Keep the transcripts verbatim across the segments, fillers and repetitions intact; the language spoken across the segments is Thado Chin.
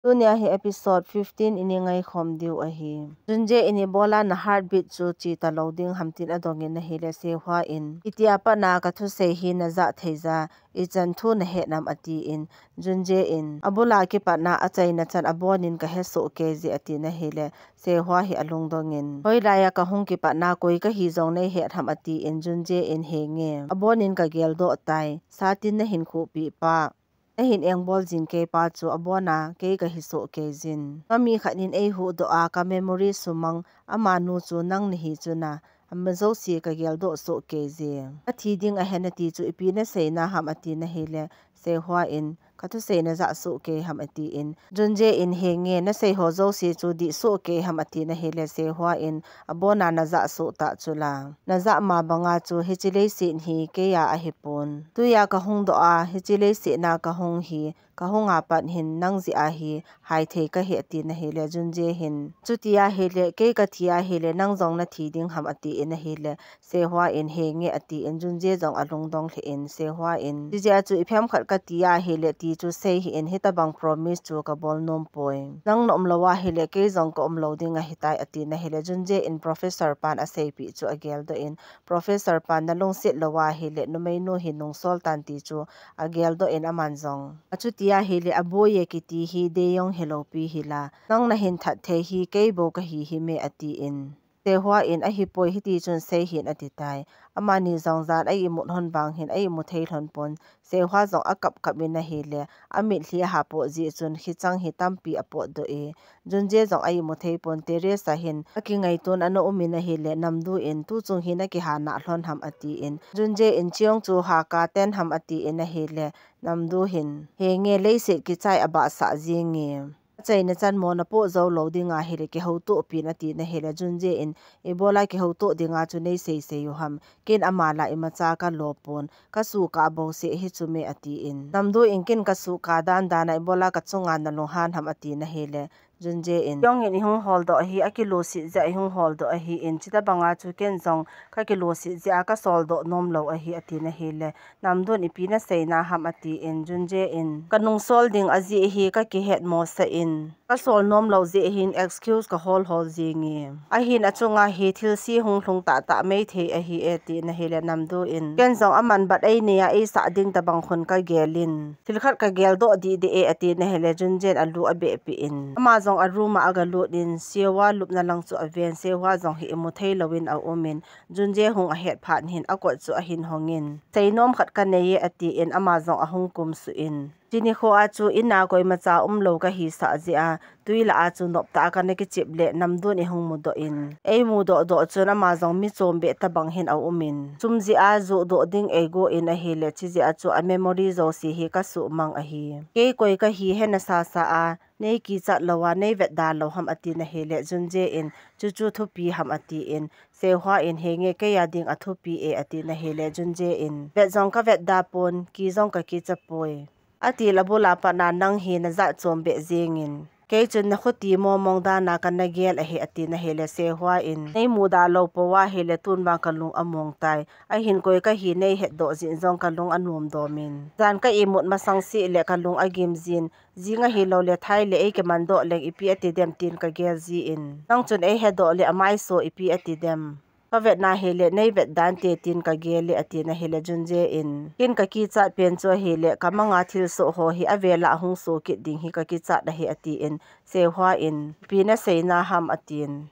Tunia hi episode fifteen ini ngaikhom diu ahi. Junje in ibola na heartbeat chu che talou ding ham tin adongin ahile Sehua in, itia pat na kathusei hi naja thei ja, ichan thu nahet nam atin, Junje in abula kipat na achaina chan abonin kahe soh kei je atin ahile Sehua hi alungdongin, hoilaiya kahung kipat na koi kahi jong neihet ham atin Junje in, henge abonin kageldoh tai, satin nahin khuhpi pa, nahin engbol jing kei pa chu abona kei kahi soh kei jin. Kami khat in eihuhdoh a ka memory sumang, amanu chu nang nahi chuna, ama jouse kageldoh soh kei je. Athi ding ahen ati chu ipi nasei na ham atin ahile Sehua in, kathusei naja soh kei ham atin Junje in, henge nasei ho jouse chu dih soh kei ham atin ahile Sehua in, abona naja soh ta chula, naja ma banga chu hiche leiset hi keiya ahipon, tuiya kahung doh a hiche leiset na kahung hi, kahung a pat hin nang jeh a hi haithei kahi atin ahile Junje hin, chuti ahile kei kathi ahile nang jong nathi ding ham atin ahile Sehua in, henge atin Junje jong alungdong lheh in Sehua in, chijeh a chu iphem khat kati ahile ti chu sei hih in, hitabang promise chu kabol nom poi, nang naum lou ahile kei jong kaum lou ding ahitai atin ahile Junje in, professor pan aseipeh chu ageldoh in, professor pan nalungset lou ahile numeinu hi nungsol tan ti chu ageldoh in aman jong, achuti ahile Aboye kiti hi Deyong hilou pi hila, nang nahin that thei hi kei bou kahi hime atin, Sehua in, ahipoi hiti chun sei hih in ati tai. Amani jong jan a imut lhon vang hin a imu thei lhon pon, Sehua jong akap kap in ahile amitlhi aha pot jeh chun khichang hi tampi apotdoh e, Junje jong a imu thei pon, Teresa hin akingaitun ana um in ahile Namdu in, tuchung hi nakiha nah lhon ham atin Junje in, Cheong chu haka ten ham atin ahile Namdu hin, henge leiset kichai abahsah jenge, achaina chan mo napoh jou lou ding ahile kihoutoh pin atin ahile Junje in, ibola kihoutoh dinga chu neiseisei u ham, ken ama lah imacha kalo pon, kasuhkah bouseh hi chu me atin, Namdu in, ken kasuhkah dandan a ibola kachunga nalunghan ham atin ahile Junje in, Cheong in ihung holdoh hi akiluset jeh a ihung holdoh ahin, chuti banga chu ken jong kakiluset jeh a kasoldoh nom lou ahi atin ahile Namdu in, ipi nasei na ham atin Junje in, kanungsol ding ajeh hi kakihetmosah in, kasol nom lou jeh hin excuse kahol hol jenge, ahin achunga hi thilse hung lhung tahtah maithei ahi e atin ahile Namdu in, ken jong aman bat einei a eisah ding tabang khun kagel in, thil khat kageldoh dihdih e atin ahile Junje in alu abehpeh in, ama jong a room a agalut in Sehua lupna lang chu aven, Sehua jong hi imu thei louvin aum in, Junje hung ahet phat hin akot chu ahin hong in, seinom khat kanei e atin ama jong ahung kumsuh in, chuni kho a chu in a koimacha umlou kahisah jeh a, twi lah a chu noptah a kana kichep le Namdu in ihung mudoh in, eimudoh doh chun ama jong mi chombeh tabang hin aum in, sum jeh a johdoh ding eigo in ahile chijeh a chu a memory jouse hi kasuhmang ahi, kei koi kahi hena sasa a, neikichat lou a neivetda lou ham atin ahile Junje in, chuchu thupi ham atin, Sehua in, henge keiya ding athupi e atin ahile Junje in, vet jong kavetda pon, ki jong kakicha poi, atil abula pat na nang hi najat chombeh jengin, kei chun nakhuti momong dan a kana gel ahi atin ahile Sehua in, neimuda lou pou ahile tun vang kalung among tai, ahin koi kahi neihetdoh jeh in jong kalung anom dom in, jan ka imut masang seh le kalung agim jin, jing ahiloule thai le eikimandoh leng ipi atidem tin kagel jin, nang chun eihedoh le amaiso ipi atidem, kavetna hile neivet dante tin kagel e atin ahile Junje in, ken kakichat pen chu ahile kamanga thilsoh ho hi avel a ahung so kit ding hi kakichat ahi atin, Sehua in, ipi nasei na ham atin,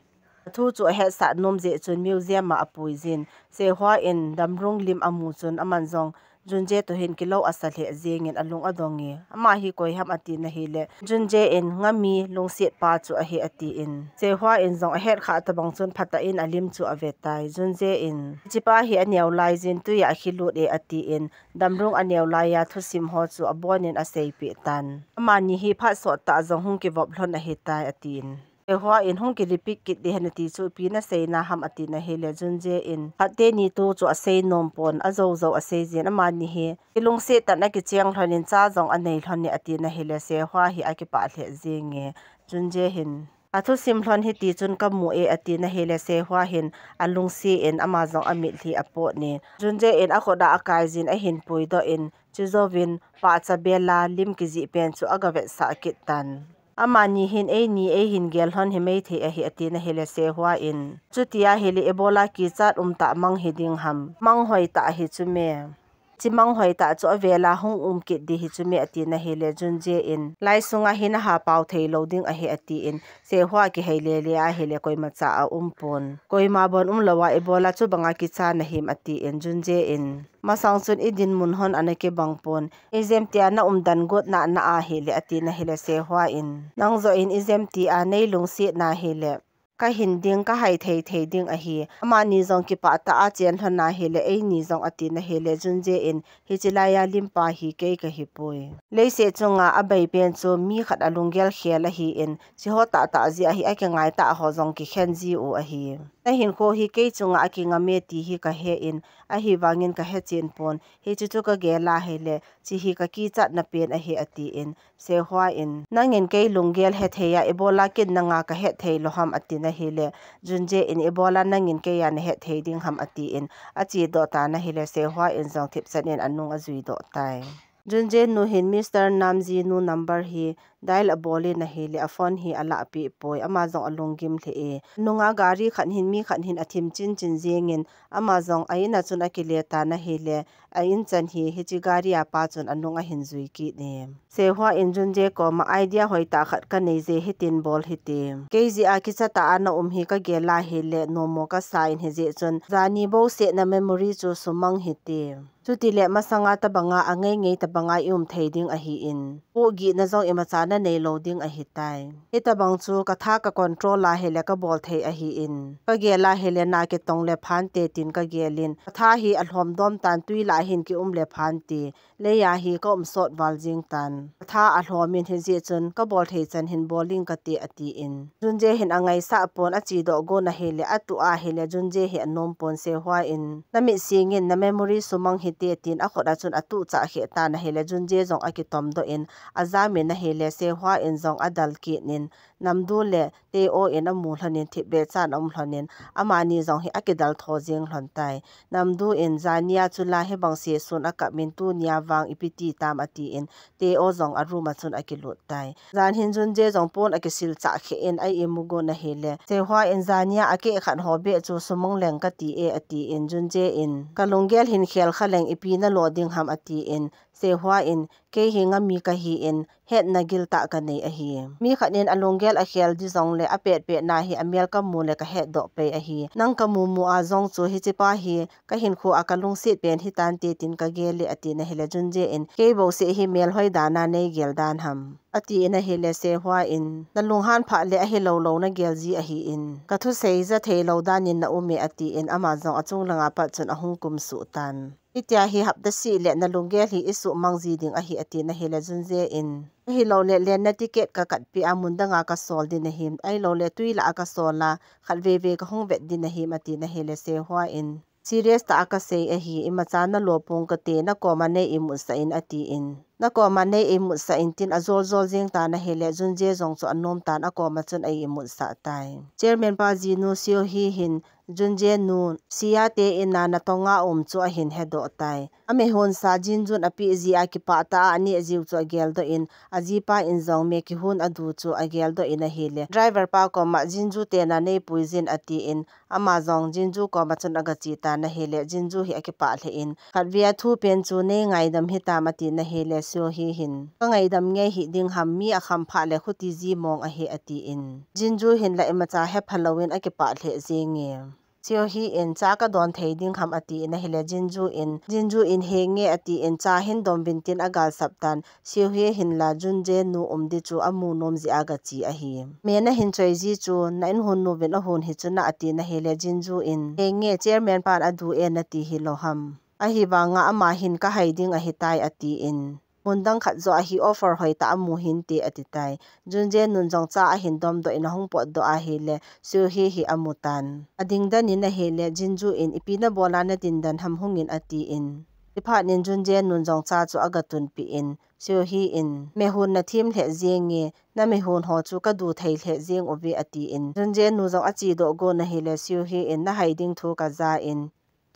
athu chu ahetsah nom jeh chun museum a apui jin, Sehua in Damrung lim amu chun aman jong Junje toh hin kilou asa lheh jengin alung adong e, ama hi koi ham atin ahile Junje in, ngami lungset pa chu ahi atin, Sehua in jong ahetkhah tabang chun phatah in alim chu avetai, Junje in, hichepa hi aneo lai jin twi a akhilut e atin, Damrung aneo laiya thusim ho chu abonin aseipeh tan, amani hi phat sottah jong hung kivop lhon ahitai atin, Sehua in, hung ki repeat kit ding hen ati chu ipi nasei na ham atin ahile Junje in, phat teni tu chu asei nom pon, ajoujou asei jin, amani hi kilungset tah in akicheng lhon in cha jong anei lhon e atin ahile Sehua hi akipah lheh jenge, Junje hin, athusim lhon hiti chun kamu e atin ahile Sehua hin alungset in ama jong amitlhi apot in, Junje in akhut a akai jin ahin puidoh in, chujouvin pahcha bel a lim kijih pen chu agavetsah kit tan, Amani hin eini eihin gel lhon hi maithei ahi, ati na hile Sehua in, chuti ahile ibola kichat um tah mang hi ding ham? Mang hoi tah hi chu me. Chi mang hoi tah chu avela hung um kit di hi chu me, ati na hile Junje in, lai sunga hi na ha pau thei lo ding ahi, ati in, Sehua kihei lele ahile koima cha a um pon. Koima bon um lo a ibola chu banga kicha na him, ati in, Junje in, masang chun idin mun hon ana kibang pon. Ijemtia na um dan got na na ahile, ati na hile Sehua in, nang jo in ijemtia nei lungset na hile, ka hin ding, ka hai thei thei ding ahi. Amani jong kipah tah a chen lhon na hile, eini jong, ati na hile Junje in, hichi laia limpa hi kei ka hi poi. Leiset chunga abei pen chu mi khat a lunggel khel ahi in, chi ho tah tah ji ahi, a kingai tah ho jong kikhen ji u ahi. Na hinkho hi kei chunga a kingam e ti hi ka he in, ahivangin ka he chen pon. Hichu chu ka gel a hile, chi hi ka kichat na pen ahi, ati in, Sehua in, nangin kei lunggel he thei a ibola kin nanga ka he thei lo ham, ati na hile, Junje in, ibola nangin kei a na he thei ding ham, ati in, achi doh ta na hile, Sehua in jong thipchan in anung ajui doh tai. Junje nu hin Mister Namji nu number hi dial abol in ahile, a phone hi alah pi poi, ama jong alunggim lhe e. Nunga gari khat hin mi khat hin athim chin chin jingin, ama jong a in a chun akile ta na hile, a in chan hi hichi gari a pa chun anung ahin jui kit e. Sehua in Junje koma idea hoi tah khat ka nei je, hitin bol hite. Kei jeh a kicha tah a na um hi ka gel a hile, nomo ka sa in, hijeh chun jani bouseh na memory chu sumang hite. Chutile masanga tabanga a ngei ngei tabanga i um thei ding ahi in, pohgih na jong imacha na nei lo ding ahi tai. Hitabang chu ka tha ka control a hile ka bol thei ahi in, ka gel a hile na kitong le phante tin ka gel in, ka tha hi alhom dom tan, tui lah hin ki um le phante, lei a hi ka um sot val jing tan. Ka tha alhom in, hijeh chun ka bol thei chan hin bol ing kate, ati in, Junje hin angaisah pon, achi doh go na hile, atu a hile, Junje hi anom pon, Sehua in, na mit sing in na memory sumang hite, tin akhut a chun atuh chah khe ta na hile, Junje jong akitom doh in, ajam in ahile, Sehua in jong adal kit in, Namdu le Teo in amu lhon in, thipbeh chan aum lhon in, amani jong hi akidal tho jing lhon tai. Namdu in, jania chu la hibang sesun akap in, tunia vang ipi ti tam, ati in, Teo jong a room a chun akilut tai. Jan hin Junje jong pon akisil chah khe in a imu go na hile, Sehua in, jania akeh khat ho beh chu sumang leng kati e, ati in, Junje in, ka lunggel hin khel kha leng ipi na lo ding ham, ati in, Sehua in, kei hi ngami ka hi in, hetna gil tah ka nei ahi. Mi khat in alunggel akhel di jong le apet pet na hi amel ka mu le ka het doh pei ahi. Nang ka mu mu a jong chu hichi pa hi ka hinkho a ka lungset pen hi tante tin ka gel e, ati na hile, Junje in, kei bouseh hi mel hoi dan a nei gel dan ham, ati in ahile, Sehua in, na lunghan phah le ahi lo lo na gel ji ahi in, ka thusei ja thei lo dan in na um e, ati in, ama jong achung langa pat chun ahung kum suh tan. Hitia hi hapta seh le na lunggel hi isuh mang ji ding ahi, ati na hile, Junje in, ahilou le lenna ticket ka katpi a mun danga ka sol din ahim, ahilou le tui lah a ka sol a khat veve ka hung vet din ahim, ati na hile, Sehua in, serious tah a ka sei ahi, imacha na lo pong kate, na koma nei imutsah in, ati in, na koma nei imutsah in, tin ajol jol jing ta na hile, Junje jong chu anom tan, akoma chun a imutsah tai. Chairman pa jinu Seo Hee hin Junje nu, Sia te in a natong a um chu ahin hedoh tai. Amehon sa Jinjun apeh ji a kipah tah a aneh jiu chu agel doh in, ajipa in jong me kihun adu chu agel doh in ahile, driver pa koma Jinju te na nei pui jin, ati in, ama jong Jinju koma chun aga che ta na hile, Jinju hi akipah lheh in, khatvei a thu pen chu nei ngaidam hitam, ati na hile, Seo Hee hin, ka ngaidam ngei hi ding ham, mi akham phah le khuti ji mong ahi, ati in, Jinju hin la imacha hepha lo in akipah lheh jing e. Seo Hee in, cha ka don thei ding ham, ati in ahile, Jinju in, Jinju in, henge, ati in, cha hin dom vin tin agal sap tan. Seo Hee hin la Junje nu um di chu amu nom jeh a aga che ahi. Me na hin choi ji chu na in hun nu vin ahun hi chu na, ati na hile, Jinju in, henge, chairman pan adu e nati hi lo ham. Ahivanga ama hin ka hai ding ahi tai, ati in, mun dang khat joh a hi offer hoi tah amu hinte, ati tai. Junje nun jong cha ahin dom doh in ahung pot doh ahile, Seo Hee hi amu tan. Ading dan in ahile, Jinju in, ipi na bol a na din dan ham, hung in, ati in. Chuphat in Junje nun jong cha chu aga tunpi in, Seo Hee in, mehun na thim lheh jing e, na mehun ho chu ka du thei lheh jing uve, ati in, Junje nu jong ache doh go na hile, Seo Hee in, na hai ding thu ka ja in,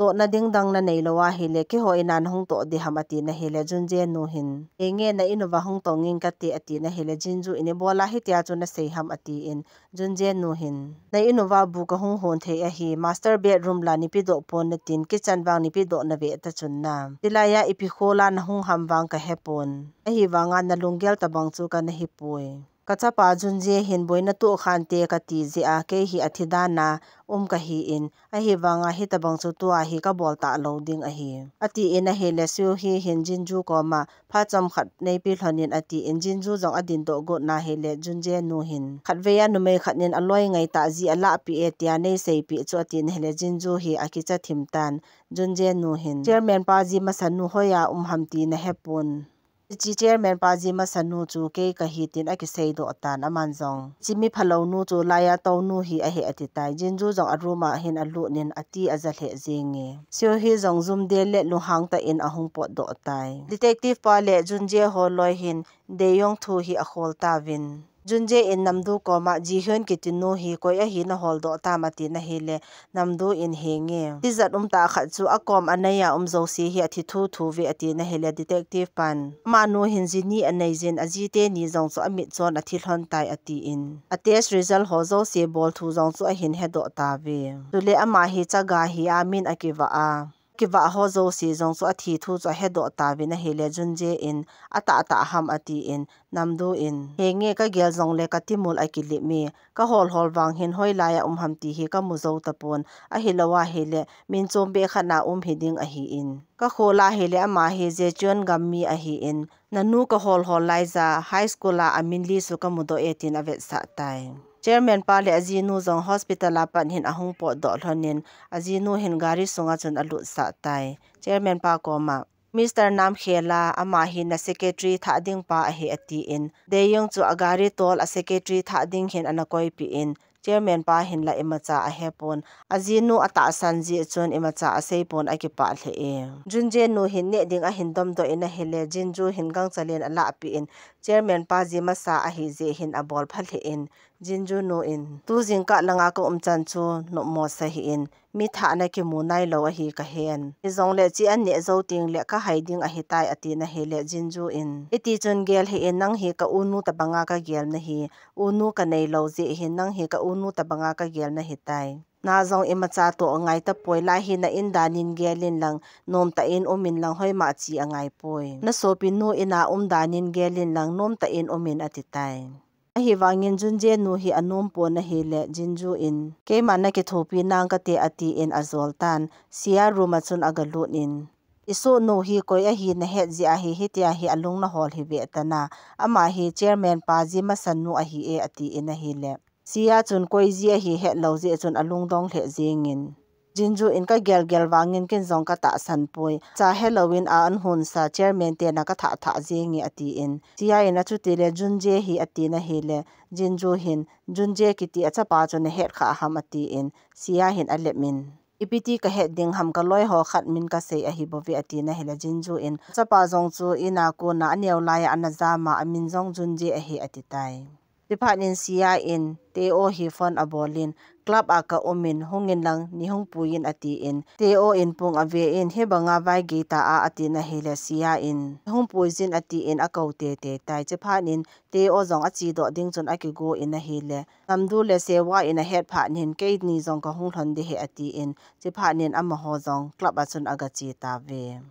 Tohna ding dang nanei lou ahile, keiho in a nahung toh ding ham, ati na hile, Junje nu hin, henge, na in uva hung tong ing kate, ati na hile, Jinju in, ibola hitia chu nasei ham, ati in, Junje nu hin, na in uva bu kahung hon thei ahi, master bedroom la nipi doh pon natin, kitchen vang nipi doh nave ta chun na. Tilai a ipi khol a nahung ham vang kahe pon. Ahivanga nalunggel tabang chu kana hi poi. Kachapa Junje hin boina toh khante kati jeh a, kei hi athi dan a um kahi in, ahivanga hitabang chu tua hi kabol talou ding ahi, ati in ahile, Seohee hin Jinju koma, phat chomkhat neipe lhon in, ati in, Jinju jong adin doh got na hile, Junje nu hin, khatvei a numei khat in aloi ngai tah ji alahpeh e tia neiseipeh chu, ati na hile, Jinju hi akicha thim tan, Junje nu hin, chairman pa ji masanu hoiya um ham ti nahe pon. Hiche chairman pa ji masanu chu kei kahi tin akisei doh tan, aman jong, hiche mi phalou nu chu laiya tou nu hi ahi ati tai. Jinju jong a room a hin alut in ati aja lheh jenge. Seohee jong jumde le lunghang tah in ahung potdoh tai. Detective pa le Junje ho loi hin Daeyoung thu hi akhol tauvin. Junje in Namdu koma, Jihyun kiti nu hi koi ahi nahol doh tam, ati na hile, Namdu in, henge, tijat um tah khat chu akom a neiya um jouse hi athi thuthu ve, ati na hile, detective pan, amanu hin ji ni anei jin, aji teni jong chu amitchon athi lhon tai, ati in, a test result ho jouse bol thu jong chu ahin hedoh tauve. Chule ama hi chaga hi a min akivah a, kivah ho jouse jong chu athi thu chu ahedoh tauvin ahile, Junje in, atah tah ham, ati in, Namdu in, henge, kagel jongle katimul akilip e, kahol hol vang hin hoilaiya um ham ti hi kamu jou tapon, ahilou ahile, min chom beh khat na um hiding ahi in, kakhol ahile, ama hi Jecheon gam mi ahi in, nanu kahol hol laija, high school a amin list chu kamudoh e, tin avetsah tai. Chairman pa le ajinu jong hospital a pat hin ahung potdoh lhon in, ajinu hin gari sunga chun alutsah tai. Chairman pa koma, Mister Namkhela, ama hi na secretary thah ding pa ahi, ati in, Daeyoung chu agari tol a secretary thah ding hin ana koipeh in, chairman pa hin la imacha ahe pon, ajinu atahsan jeh chun imacha asei pon, akipah lheh e. Junje nu hin neh ding ahin domdoh in ahile, Jinju hin gangchal in alahpeh in, chairman pa ji masa ahi jeh hin abol pha lheh in, Jinju nu in, tu jingkah langa ka um chan chu nopmo sa hih in, mi thah na kimu nailou ahi kahen. Hijongle hiche an neh jou tengle kahai ding ahitai, ati na hile, Jinju in, hiti chun gel hih in, nang hi ka unu tabanga kagel nahi, unu kanei lou jeh hin, nang hi ka unu tabanga kagel nahitai. Na jong imacha toh angai tapoi, lai hi na in dan in gel in lang, nom tah in um in lang, hoima chi angai poi. Na sopi nu in a um dan in gel in lang, nom tah in um in, ati tai. Ahivangin Junje nu hi anom pon ahile, Jinju in, keiman nakithopi nang kate, ati in ajol tan, Sia room a chun agalut in, isohnu hi koi ahi nahet jeh ahi, hitia hi alung nahol hi ve tan a, ama hi chairman pa ji masanu ahi e, ati in ahile, Sia chun koi ji ahi hetlou jeh chun alungdong lheh jengin, Jinju in, kagel gel vangin ken jong katahsan poi. Cha helou in a an hunsa chairman te na kathah thah jenge, ati in, Sia in, achuti le Junje hi, ati na hile, Jinju hin, Junje kiti achapa chu nahet kha ham, ati in, Sia hin alep in, ipi ti kahet ding ham, kaloi ho khat min kasei ahi bouve, ati na hile, Jinju in, achapa jong chu in a kona aneo laiya ana jam a, amin jong Junje ahi, ati tai. Chuphat in Sia in Teo hi phone abol in, club a ka um in, hung in lang, nei hung pui in, ati in, Teo in pung ave in, hibanga vai gei ta a, ati na hile, Sia in, hung pui jin, ati in akou tete tai. Chuphat in Teo jong achedoh ding chun akigo in ahile, Namdu le Sehwa in ahet phat in, keini jong kahung lhon ding ahi, ati in, chuphat in amaho jong club a chun agache tauve.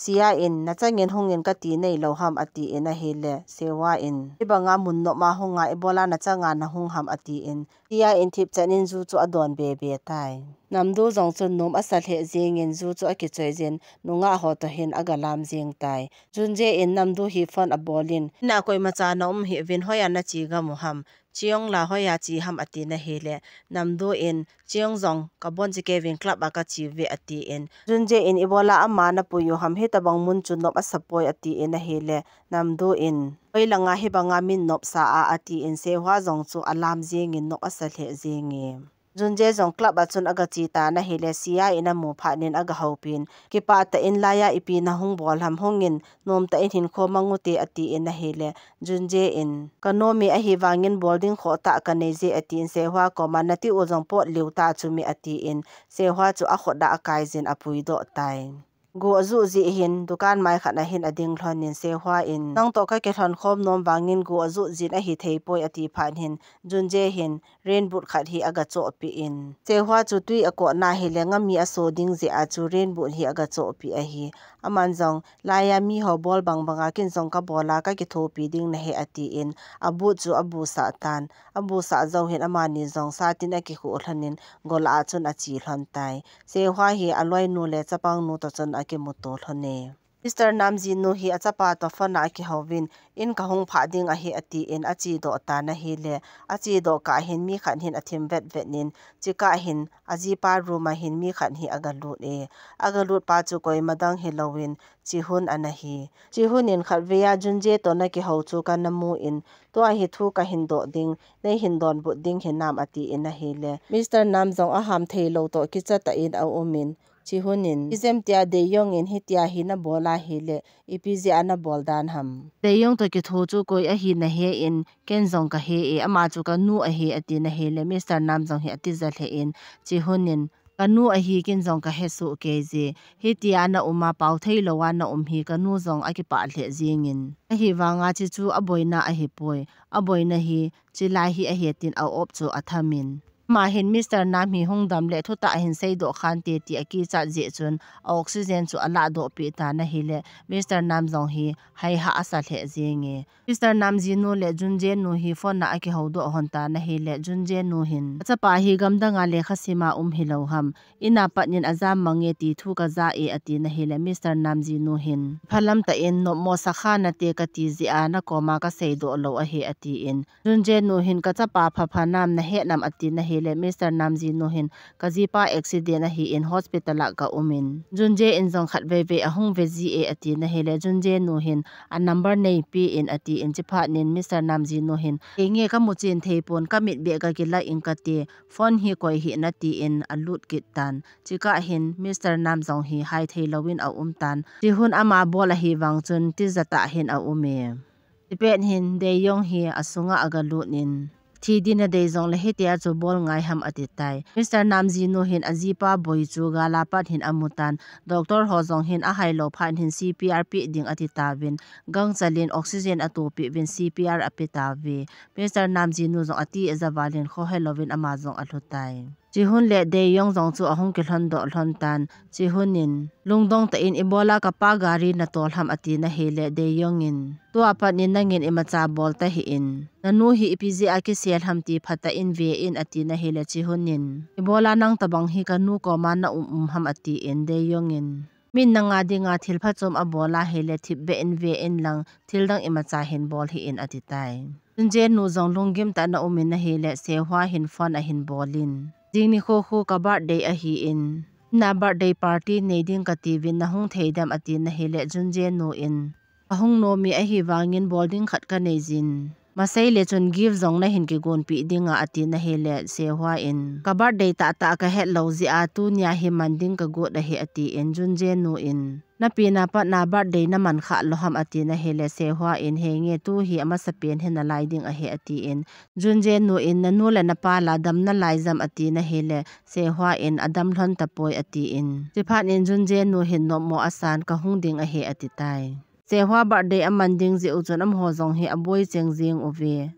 Sia in, nachangin hung in kati neilou ham, ati in ahile, Sehwa in, hibanga mun nop a hung a, ibola nachanga nahung ham, ati in, Sia in thipchan in ju chu adon bebe tai. Namdu jong chun nom asa lheh jengin ju chu akichoi jin, nungah ho toh hin agalam jeng tai. Junje in Namdu hi phone abol in, in a koimacha na um hih uvin, hoiya nache gam u ham, Cheong la hoiya che ham, ati na hile, Namdu in, Cheong jong kabon che kei vin, club a kache uve, ati in, Junje in, ibola ama napui u ham, hitabang mun chu nop asa poi, ati in ahile, Namdu in, hoilanga hibanga min nopsa a, ati in, Sehwa jong chu alam jengin nop asa lheh jenge. Junje jong club a chun aga che tan ahile, Sia in amu phat in aga houpin, kipah tah in laiya ipi nahung bol ham, hungin, nomtah in hinkho mang ute atin ahile, Junje in, ka nom e, ahivangin bol ding khoh tah ka nei je atin, Sehua koma nati u jong pot liu ta chu mi atin, Sehua chu akhut a akai jin apui doh tai. Gu aju jeh hin, dukan mai khat a hin ading lhon in Sehua in, nang toh ka kilhon khom nom vangin gu aju jin ahi thei poi ati phat hin, Junje hin, rainboot khat hi aga chohpeh in. Sehua chu tui akoh na hile ngami aso ding jeh a chu rainboot hi aga chohpeh ahi. Aman jong, laiya miho bol bang banga kin jong ka bol a ka kithopi ding nahi atin, a boot chu abusah tan. Abusah jou hin amani jong satin akikhuh lhon in, gol a chun ache lhon tai. Sehua hi aloinu le chapangnu toh chun akimuto lhon e. Mister Namjinu hi achapa toh phone a akihouvin, in kahung phah ding ahi atin ache doh tan ahile, ache doh kah hin mi khat hin athim vet vet in, chekah hin ajipa room a hin mi khat hi aga lut e. Aga lut pa chu koima dang hilouvin, Chihun ana hi. Chihun in khatvei a Junje toh nakihou chu kana mu in, tua hi thu kahin doh ding, neihin donbut ding hinam atin ahile, Mister Nam jong aham thei lou toh kicha tah in aumin, Chihun in, ijemtia Deyong in hitia hi nabol ahile, ipi jeh a nabol dan ham. Deyong toh kitho chu koi ahi nahe in, ken jong kahe e, ama chu kanu ahi atin ahile, Mister Nam jong hi atija lheh in, Chihun in, kanu ahi ken jong kahe soh kei je, hitia naum a pao thei lou a naum hi kanu jong akipah lheh jingin. Ahivanga chechu aboina ahipoi, aboina hi, chelai hi ahi tin a-op chu athamin. Ama hin Mister Nam hi hung dam le thutah hin seidoh khante ti akichat jeh chun a oxygen chu alahdoh peh tan ahile Mister Nam jong hi haiha asa lheh jenge. Mister Namjinu le Junje nu hi phone a akihoudoh lhon tan ahile Junje nu hin, achapa hi gamdang a lekha sim a um hilou ham, in a pat in ajam mange ti thu kaja e atin ahile Mister Namjinu hin, phalam tah in nopmo sakha nate kati jeh a nakoma kaseidoh lou ahi atin, Junje nu hin kachapa phapha nam nahe nam atin ahile Mister Namjinu hin kajipa accident ahin hospital a kaumin. Junje in jong khatvei vei ahung ve ji e atin ahile Junje nu hin a number neipe in atin chephat in Mister Namjinu hin, henge kamu chen thei pon kamit beh kakilah in kati, phone hi koi hih in atin alut kit tan. Chekah hin Mister Nam jong hi hai thei louvin aum tan. Chihun ama bol ahivang chun tija tah hin aume. Chepet hin Deyong hi asunga aga lut in, thi din adei jongle hitia chu bol ngai ham ati tai. Mister Namjinu hin ajipa boi chu gal a pat hin amu tan. Doctor ho jong hin ahai lou phat hin C P R pe ding ati tauvin, gangchal in oxygen atohpeh uvin C P R ape tauve. Mister Namjinu jong ati aja val in khohe louvin ama jong alhu tai. Chihun le Deyong jong chu ahung kilhon doh lhon tan. Chihun in, lungdong tah in ibola kapa gari natol ham atin ahile Deyong in, tua pat in nangin imacha bol tahih in, nanu hi ipi jeh a kisel ham ti phatah in ve in atin ahile Chihun in, ibola nang tabang hi kanu koma naum um ham atin Deyong in, min nanga dinga thil phachom abol ahile thipbeh in ve in lang thil dang imacha hin bol hih in ati tai. Junje nu jong lunggim tah in aumin ahile Sehua hin phone ahin bol in, jing nikho khu ka birthday ahin, na birthday party nei ding kati uvin nahung thei dem atin ahile Junje nu in, ahung nom e ahivangin bol ding khat kanei jin, masei le chun gift jong nahin kigonpeh dinga atin ahile Sehua in, ka birthday tahtah kahet lou jeh a tunia hi man ding kagot ahi atin Junje nu in, napen a pat na birthday naman khah lou ham atin ahile Sehua in, henge tu hi amasapen hi nalai ding ahi atin, Junje nu in, nanu le napa la dam nalai jam atin ahile Sehua in, adam lhon tapoi atin, chephat in Junje nu hin nopmo asan, kahung ding ahi ati tai. Sehua birthday aman ding jeh u chun amaho jong hi aboi cheng jeng uve.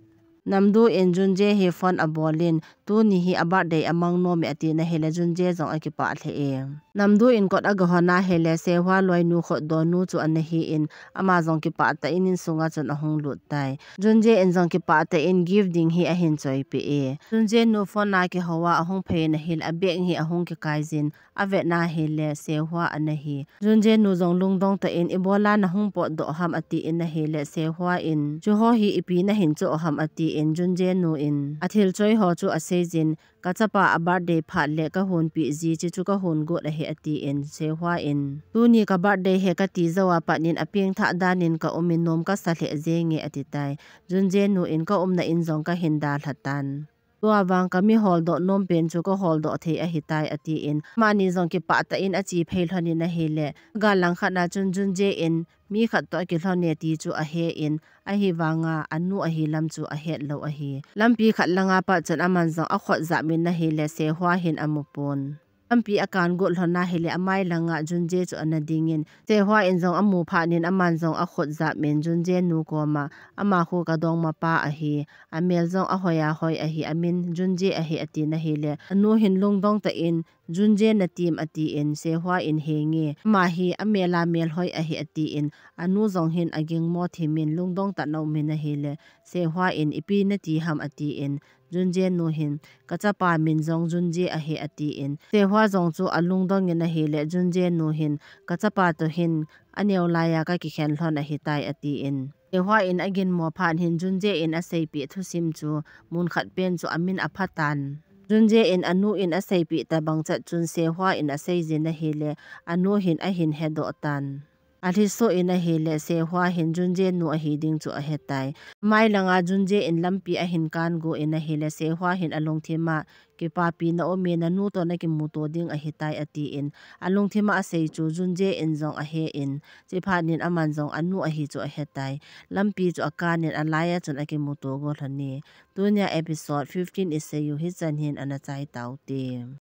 Namdu in Junje hi phone abol in, tuni hi a birthday amang nom e atin ahile Junje jong akipah lheh e. Namdu in kot aga hon ahile Sehua loinu khutdon nu chu ana hin, ama jong kipah tah in insunga chun ahung lut tai. Junje in jong kipah tah in gift ding hi ahin choipeh e. Junje nu phone a kihou a ahung phei in ahile abag hi ahung kikai jin, avet na ahile Sehua ana hi. Junje nu jong lungdong tah in ibola nahung potdoh ham atin ahile Sehua in, chuho hi ipi nahin choh ham atin Junje nu in, athil choi ho chu asei jin, kachapa a birthday phat le kahonpeh ji, chechu kahon got ahi atin Sehua in, tuni ka birthday ahi kati jou a pat in apengthah dan in kaumin nom kasa lheh jenge ati tai. Junje nu in, kaumna in jong kahin dalha tan. Tua vang kami holdoh nom pen chu kaholdoh thei ahitai, atin. Amani jong kipah tah in ache phei lhon in ahile, gal lang khat na chun Junje in mi khat toh akilhon e ti chu ahen, ahivanga anu ahi lam chu ahet lou ahi. Lampi khat langa pat chun aman jong akhut jap in ahile, Sehua hin amu pon. Lampi akan got lhon ahile, amai langa Junje chu ana dingin, Sehua in jong amu phat in aman jong akhut jap in Junje nu koma, ama khu kadongma pa ahi, amel jong ahoi ahoi ahi, amin Junje ahi, atin ahile, anu hin lungdong tah in, Junje natim, atin, Sehua in henge, ama hi amel a melhoi ahi, atin, anu jong hin agingmo thim in lungdong tah in aum in ahile, Sehua in ipi nati ham, atin, Junje nu hin, kachapa min jong Junje ahi, atin, Sehua jong chu alungdong in ahile, Junje nu hin, kachapa toh hin, aneo laiya kakikhen lhon ahitai, atin. Sehua in aginmo phat hin Junje in aseipeh thusim chu mun khat pen chu amin apha tan. Junje in anu in aseipeh tabang chet chun Sehua in aseijin ahile, anu hin ahin hedoh tan. Alhiso in ahile, Sehua hin Junje nu ahi ding chu ahetai. Amai langa Junje in lampi ahin kan got in ahile, Sehua hin alungthim a, kipapi na um e, nanu toh nakimuto ding ahitai, atin, alungthim a asei chu Junje in jong ahen, chuphat in aman jong anu ahi chu ahetai. Lampi chu akan in alaiya chun akimuto got lhon e. Tunia episode fifteen isei u hichan hin ana chai taute.